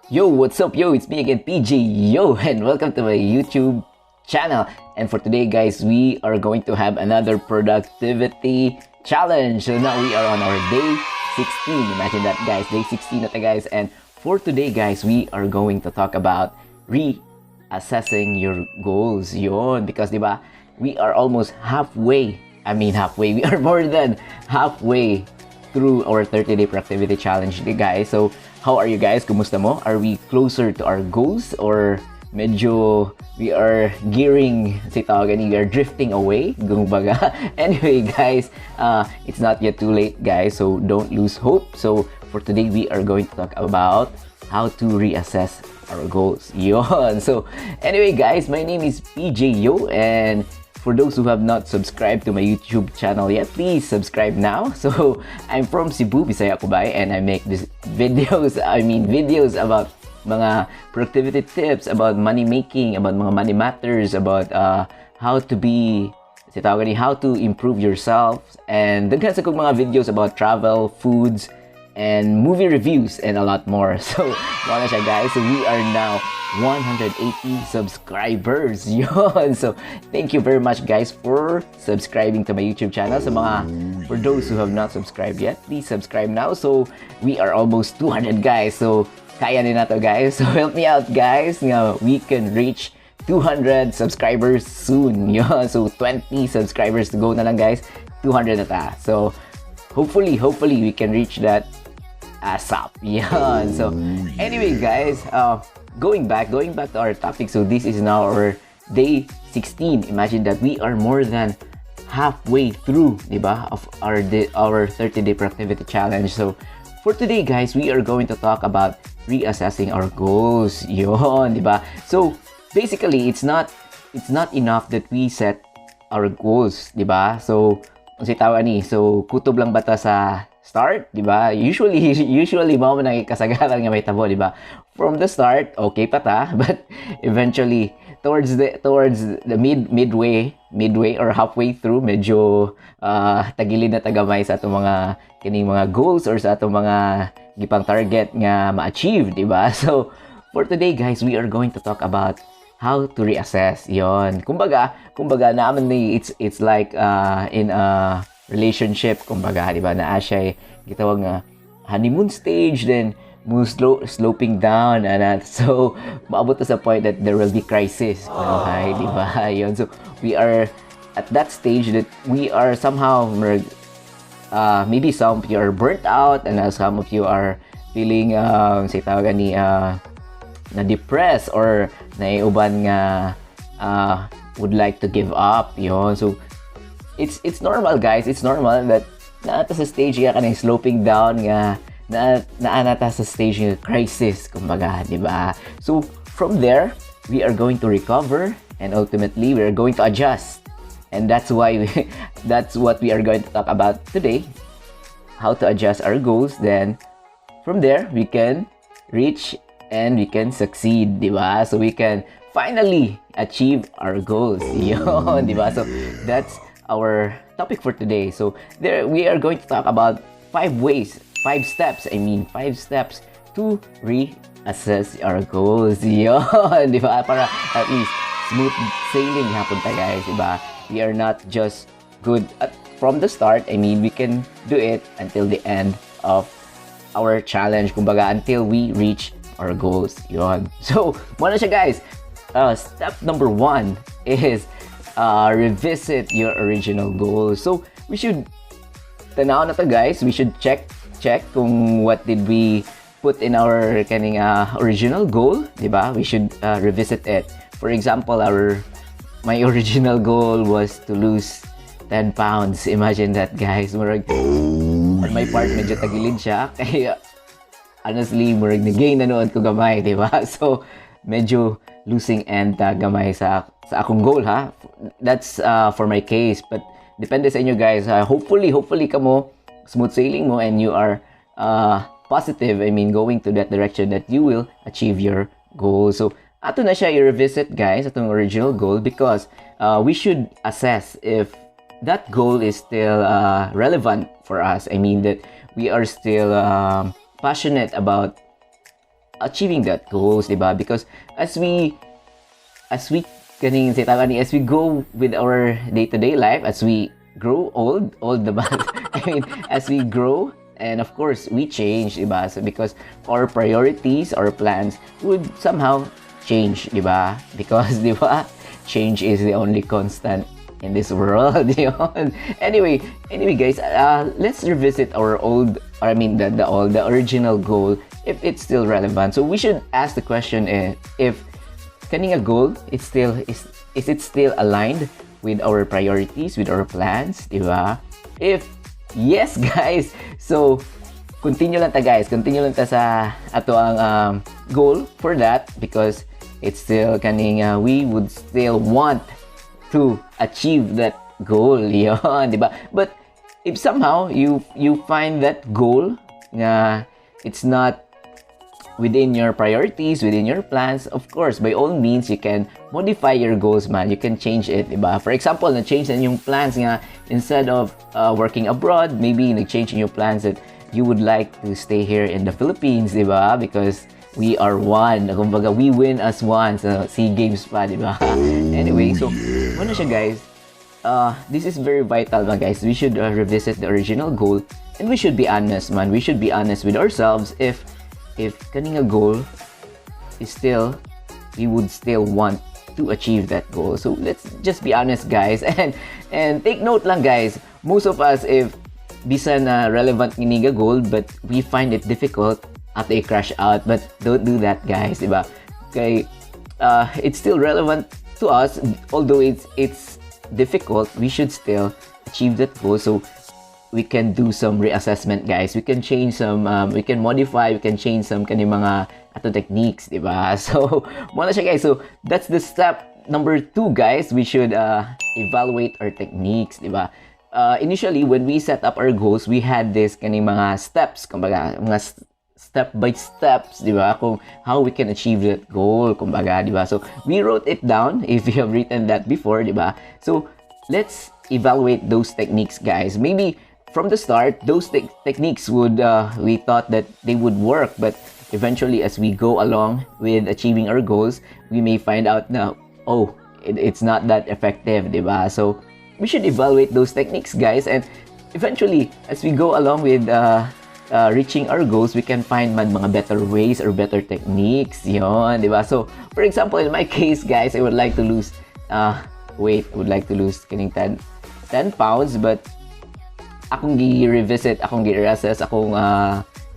Yo, what's up, yo? It's me again, PJ Yo, and welcome to my YouTube channel. And for today, guys, we are going to have another productivity challenge. So now we are on our day 16. Imagine that, guys. Day 16 na ta, guys. And for today, guys, we are going to talk about reassessing your goals. Yon, because, di ba, we are almost halfway. I mean, halfway. We are more than halfway through our 30-day productivity challenge, guys. So, how are you guys? Kumusta mo? Are we closer to our goals or medyo we are gearing, si tawag we are drifting away, kumbaga? Anyway, guys, it's not yet too late, guys. So, don't lose hope. So, for today, we are going to talk about how to reassess our goals. Yon. So, anyway, guys, my name is PJ Yo, and for those who have not subscribed to my YouTube channel yet, please subscribe now. So, I'm from Cebu, Bisaya ko bai, and I make these videos, I mean videos about mga productivity tips, about money making, about mga money matters, about how to be, si tawag ni, how to improve yourself, and daghan sa kong mga videos about travel, foods, and movie reviews, and a lot more. So, mao na siya, guys. So, we are now 180 subscribers. Yon. So, thank you very much, guys, for subscribing to my YouTube channel. Sa mga, for those who have not subscribed yet, please subscribe now. So, we are almost 200, guys. So, kaya ni nato, guys. So, help me out, guys, nga we can reach 200 subscribers soon. Yon. So, 20 subscribers to go na lang, guys. 200 na ta. So, hopefully, we can reach that ASAP. Yan. So, anyway, guys, going back to our topic. So, this is now our day 16. Imagine that we are more than halfway through, di ba, of our 30-day productivity challenge. So, for today, guys, we are going to talk about reassessing our goals. Yon, di ba? So, basically, it's not enough that we set our goals, di ba? So, unsay tawag ani? So, kutob lang ba ta sa start, di ba? Usually mao man ang kasagaran nga mahitabo, di ba? From the start, okay pa ta, but eventually towards the midway or halfway through, medyo tagilid na ta gamay sa atong mga kining mga goals or sa atong mga gipang target nga ma-achieve, di ba? So, for today, guys, we are going to talk about how to reassess yon. Kumbaga naman ni it's like in a relationship, kumbaga, di ba, naa siya gitawag nga honeymoon stage, then mo sloping down and so maabot ta sa point that there will be crisis, okay, di ba? Yon. So we are at that stage that we are somehow maybe some of you are burnt out and some of you are feeling say tawag ni na depressed or naiuban nga would like to give up, yon. So it's normal, guys. It's normal that naa ta sa stage nga kanang sloping down nga na naa ta sa stage nga crisis, kumbaga, di ba? So from there we are going to recover and ultimately we are going to adjust, and that's what we are going to talk about today: how to adjust our goals. Then from there we can reach and we can succeed, di ba? So we can finally achieve our goals. Yun, di ba? So that's our topic for today. So there we are going to talk about five ways, five steps, I mean five steps to reassess our goals. Yun, di ba? Para at least smooth sailing hapon ta, guys, di ba? We are not just good at from the start. I mean, we can do it until the end of our challenge, kumbaga, until we reach our goals. Yon. So, mao na siya, guys. Step number one is revisit your original goals. So, we should tanaw na to, guys. We should check kung what did we put in our kaning original goal, di ba? We should revisit it. For example, our my original goal was to lose 10 pounds. Imagine that, guys. Murag, on my part, medyo tagilid siya. Kaya, honestly, murag na-gain na nuon ko gamay, di ba? So, medyo losing end ta gamay sa akong goal, ha? That's for my case. But, depende sa inyo, guys. Hopefully, kamo, smooth sailing mo and you are positive, I mean, going to that direction that you will achieve your goal. So, ato na siya i-revisit, guys, atong original goal because we should assess if that goal is still relevant for us. I mean that we are still passionate about achieving that goals, di ba? Because as we kaning say tawag ni, as we go with our day-to-day life, as we grow old, old diba? I mean, as we grow, and of course, we change, diba? So because our priorities, our plans would somehow change, diba? Because, diba, change is the only constant in this world. Yun. Anyway, guys, let's revisit our old, I mean, the old, the original goal, if it's still relevant. So we should ask the question if kaning a goal, it's still is it still aligned with our priorities, with our plans, di ba? If yes, guys, so continue lang ta, guys, continue lang ta sa ato ang goal for that because it's still kaning we would still want to achieve that goal, yon, di ba? But if somehow you find that goal nga it's not within your priorities, within your plans, of course, by all means, you can modify your goals, man. You can change it, diba? For example, na-change na yung plans nga, instead of working abroad, maybe nag-change yung plans that you would like to stay here in the Philippines, diba? Because we are one. Kumbaga, we win as one sa SEA Games pa, diba? Anyway, so, ano siya, guys? This is very vital, man, guys. We should revisit the original goal and we should be honest, man. We should be honest with ourselves if kaning a goal is still, we would still want to achieve that goal. So let's just be honest, guys, and take note lang, guys. Most of us, if bisan na relevant kini nga goal but we find it difficult at a crash out, but don't do that, guys, di ba? Kay it's still relevant to us, although it's difficult, we should still achieve that goal. So we can do some reassessment, guys. We can change some, we can modify, we can change some kani mga ato techniques, di ba? So, mao na siya, guys. So, that's the step number two, guys. We should evaluate our techniques, di ba? Initially, when we set up our goals, we had this kani mga steps, kumbaga, mga step by steps, di ba? Kung how we can achieve that goal, kumbaga, di ba? So, we wrote it down if you have written that before, di ba? So, let's evaluate those techniques, guys. Maybe from the start, those techniques would, we thought that they would work, but eventually, as we go along with achieving our goals, we may find out na, oh, it's not that effective, di ba? So, we should evaluate those techniques, guys, and eventually, as we go along with reaching our goals, we can find man mga better ways or better techniques, yon, di ba? So, for example, in my case, guys, I would like to lose weight. I would like to lose kaning 10 pounds, but akong gi-revisit, akong gi-reassess akong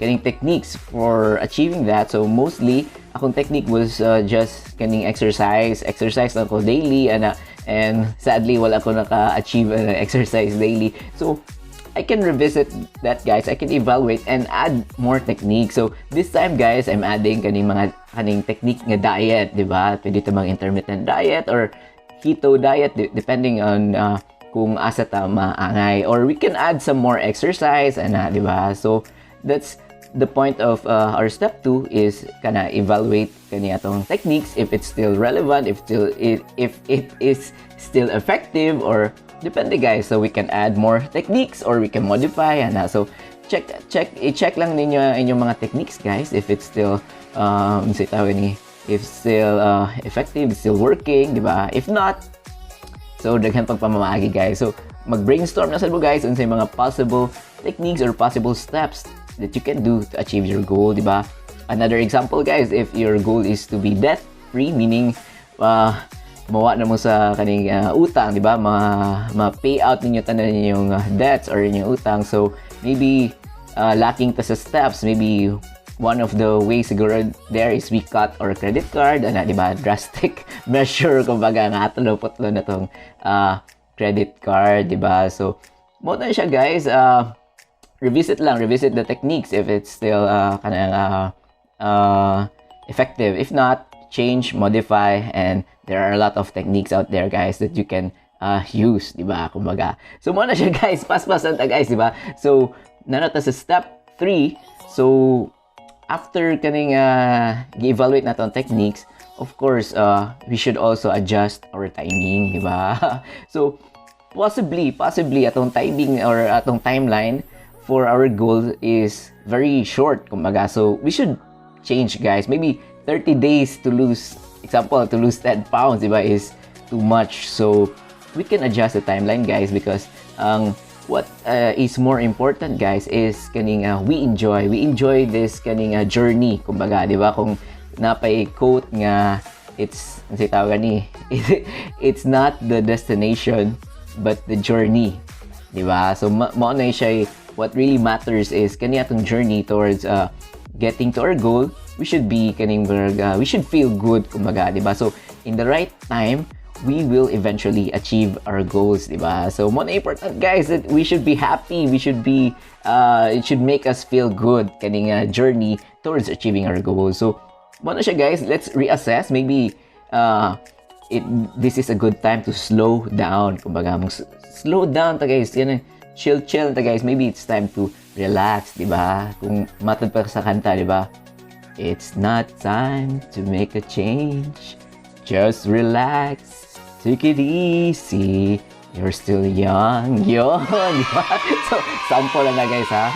kaning techniques for achieving that. So mostly, akong technique was just kaning exercise. Exercise lang ko daily and sadly wala ko naka-achieve exercise daily. So I can revisit that, guys. I can evaluate and add more techniques. So this time, guys, I'm adding kaning mga kaning technique nga diet, di ba? Pwede ito mga intermittent diet or keto diet depending on kung asa ta maangay, or we can add some more exercise ana, di ba? So that's the point of our step 2 is kana evaluate kani atong techniques, if it's still relevant, if it is still effective, or depende, guys. So we can add more techniques or we can modify ana. So check check i-check lang ninyo inyong mga techniques, guys, if it's still say tawag ni, if still effective, still working, di ba? If not, so daghan pag pamamaagi, guys. So mag-brainstorm na sad mo, guys, unsay mga possible techniques or possible steps that you can do to achieve your goal, di ba? Another example, guys, if your goal is to be debt free, meaning mawa na mo sa kaning utang, di ba? Ma pay out ninyo tanan ninyong debts or inyong utang. So maybe lacking ta sa steps, maybe one of the ways siguro there is we cut our credit card, ana, di ba? Drastic measure kumbaga nga ato putlo na tong credit card, di ba? So mao na siya, guys. Revisit lang, revisit the techniques if it's still kanang effective. If not, change, modify, and there are a lot of techniques out there, guys, that you can use, di ba? Kumbaga. So, mao na siya, guys. Paspasan ta, guys, di ba? So, naa na ta sa step 3. So, after kaning gi-evaluate nato ang techniques, of course, we should also adjust our timing, di ba? So, possibly, atong timing or atong timeline for our goal is very short, kumbaga. So, we should change, guys. Maybe 30 days to lose, example, to lose 10 pounds, di ba, is too much. So we can adjust the timeline, guys, because ang what is more important, guys, is kaning we enjoy this kaning journey, kumbaga, di ba? Kung napay quote nga, it's si tawag ni, it's not the destination but the journey, di ba? So mao na siya. What really matters is kani atong journey towards getting to our goal. We should be kaning we should feel good, kumbaga, di ba? So in the right time, we will eventually achieve our goals, di ba? So mao na important, guys, that we should be happy. We should be it should make us feel good kaning journey towards achieving our goals. So mao na siya, guys. Let's reassess. Maybe it this is a good time to slow down. Kumbaga, slow down ta, guys. Yan, chill chill ta, guys. Maybe it's time to relax, di ba? Kung matod pa sa kanta, di ba? "It's not time to make a change. Just relax. Take it easy. You're still young." Yun, di ba? So, sample lang na, guys, ha.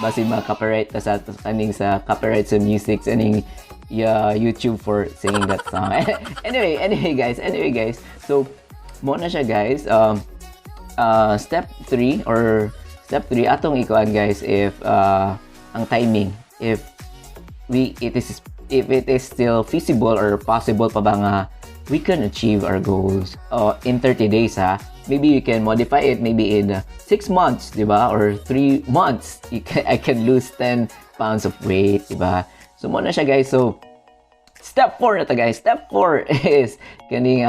Basi mga copyright na sa aning sa copyright sa music sa aning, yeah, YouTube for singing that song. Anyway, guys, anyway, guys. So, mao na siya, guys. Step 3 or step 3 atong ikuan, guys, if ang timing, if we it is if it is still feasible or possible pa ba nga we can achieve our goals in 30 days, ha. Maybe you can modify it, maybe in 6 months, di ba, or 3 months, you can I can lose 10 pounds of weight, di ba? So mao na siya, guys. So step 4 na to, guys. Step 4 is kaning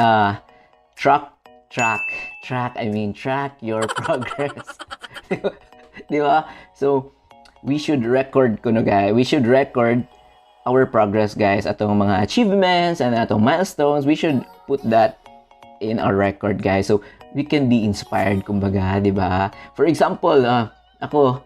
track track track, I mean, track your progress, di ba? So we should record kuno, guys. We should record our progress, guys, atong mga achievements and atong milestones. We should put that in our record, guys, so we can be inspired, kumbaga, di ba? For example, ako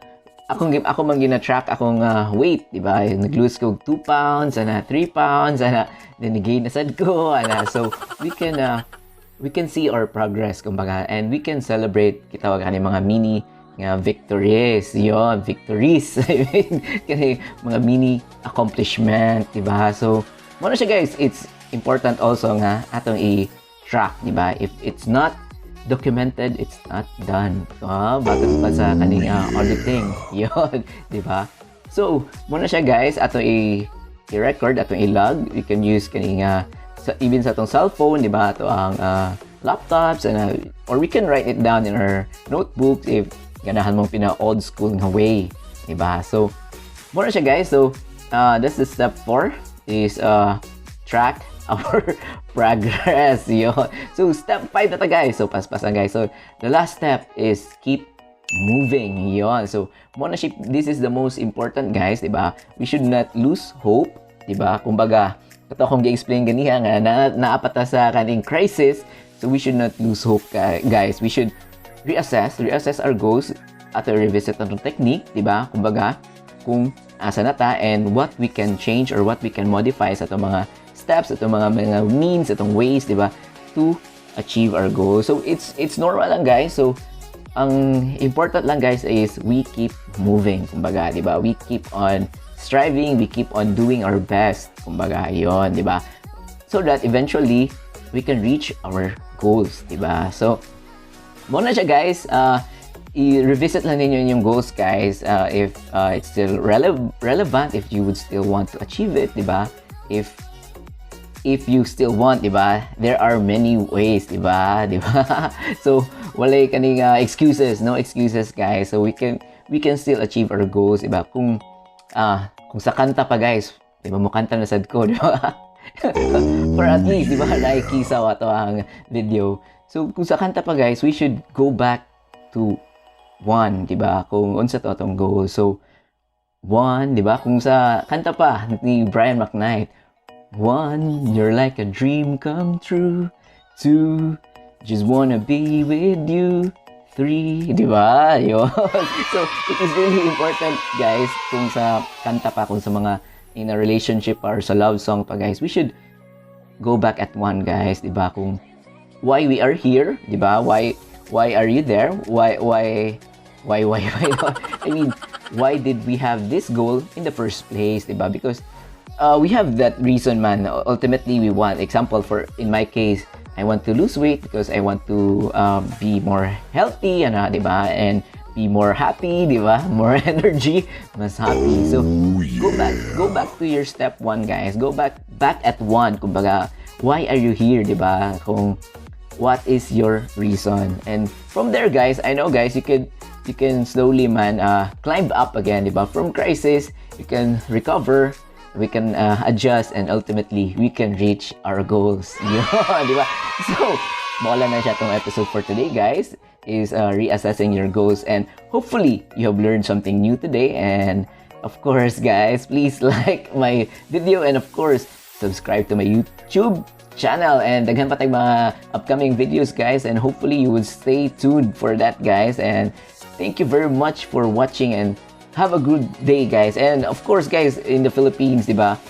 akong ako man gina-track akong weight, di ba? Nag-lose ko 2 pounds ana, 3 pounds ana, then gain na sad ko ana. So we can see our progress, kumbaga, and we can celebrate kita ani mga mini nga victories yon, victories, I mean, kani mga mini accomplishment, di ba? So mao na siya, guys. It's important also nga atong i-track, di ba? If it's not documented, it's not done. Bago pa sa kaning auditing yon, di ba? So mao na siya, guys. Atong i-record, atong i-log. We can use kaning sa, even sa atong cellphone, di ba, ato ang laptops and or we can write it down in our notebooks if ganahan mong pina old school nga way, di ba? So mao na siya, guys. So that's the step 4 is track our progress yo. So step 5 na ta, guys. So paspasan, guys. So the last step is keep moving yon. So mao na siya. This is the most important, guys, di ba? We should not lose hope, di ba? Kumbaga, kato akong gi-explain ganiha nga na naa pa ta sa kaning crisis, so we should not lose hope, guys. We should reassess our goals at revisit atong technique, di ba? Kumbaga, kung asa na ta and what we can change or what we can modify sa atong mga steps, atong mga means, atong ways, di ba, to achieve our goals. So it's normal lang, guys. So ang important lang, guys, is we keep moving, kumbaga, di ba? We keep on striving, we keep on doing our best, kumbaga, yon, di ba? So that eventually we can reach our goals, di ba? So mao na siya, guys. I-revisit lang ninyo yung goals, guys. If it's still relevant, if you would still want to achieve it, di ba? If you still want, di ba? There are many ways, di ba? Di ba? So, walay kaning excuses, no excuses, guys. So we can still achieve our goals, di ba? Kung sa kanta pa, guys, di ba, mukanta na sad ko, di ba? For at least, di ba, nakikisaw ato ang video. So, kung sa kanta pa, guys, we should go back to one, di ba? Kung unsa to atong goal. So, one, di ba? Kung sa kanta pa ni Brian McKnight, "One, you're like a dream come true. Two, just wanna be with you. Three," di ba? Yun. So, it is really important, guys, kung sa kanta pa, kung sa mga in a relationship or sa love song pa, guys, we should go back at one, guys, di ba? Kung why we are here, di ba? Why are you there? Why? I mean, why did we have this goal in the first place, di ba? Because We have that reason man. Ultimately, we want, example, for in my case, I want to lose weight because I want to be more healthy, ano, di ba? And be more happy, di ba? More energy, mas happy. So, go back to your step one, guys. Go back at one. Kumbaga, why are you here, di ba? Kung what is your reason? And from there, guys, I know, guys, you can slowly man climb up again, di ba? From crisis, you can recover, we can adjust, and ultimately, we can reach our goals. Yun, di ba? So, mao na siya tong episode for today, guys, is reassessing your goals, and hopefully, you have learned something new today. And of course, guys, please like my video and, of course, subscribe to my YouTube channel, and daghan pa tayong mga upcoming videos, guys, and hopefully you would stay tuned for that, guys. And thank you very much for watching and have a good day, guys. And of course, guys, in the Philippines, di ba,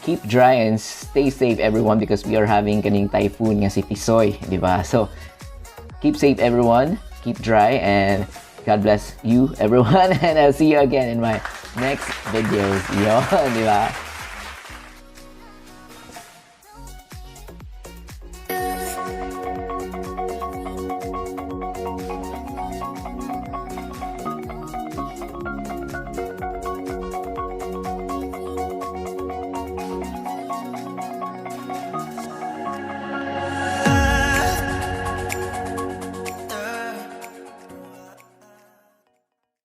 keep dry and stay safe, everyone, because we are having kaning typhoon nga si Tisoy, di ba? So keep safe, everyone, keep dry, and God bless you, everyone, and I'll see you again in my next videos. Yon, di ba?